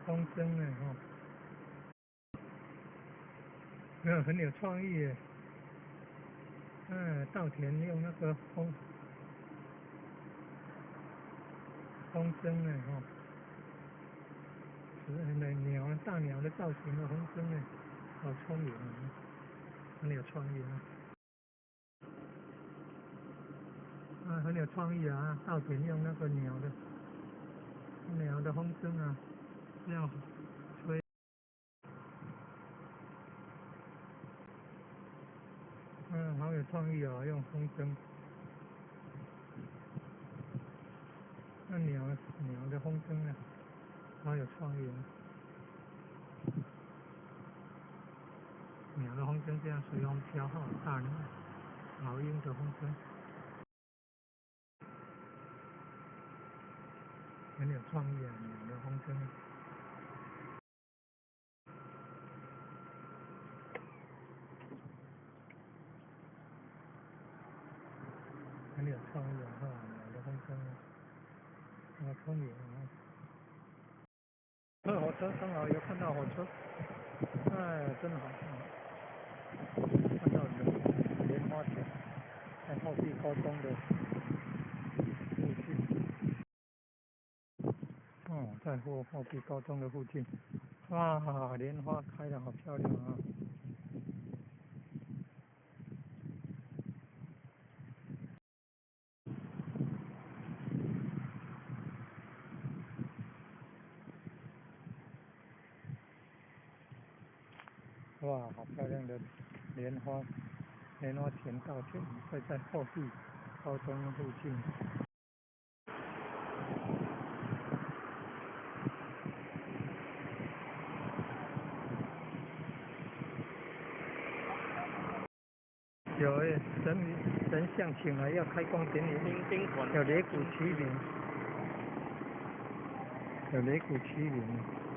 風箏呢吼，嗯，很有創意耶。嗯，稻田用那個風箏呢吼，是那鳥大鳥的造型的風箏呢，好聰明啊，很有創意啊。啊，很有創意啊！稻田用那個鳥的風箏啊，這樣吹。嗯，好有創意啊！用風箏，那鳥的風箏啊，好有創意啊！鳥的風箏這樣隨風飄，好大老鷹的風箏。很有創意啊！鳥的風箏，很有創意啊！哈，鳥的風箏，好聰明啊！火車剛好有看到火車，哎，真好，看到蓮花田，在後壁高中的附近。哦，在後壁高中的附近，哇，蓮花開得好漂亮啊！哇，好漂亮的蓮花，蓮花田稻田，會在後壁高中附近。有誒，神像請來要開光典禮，有擂鼓齊鳴，有擂鼓齊鳴。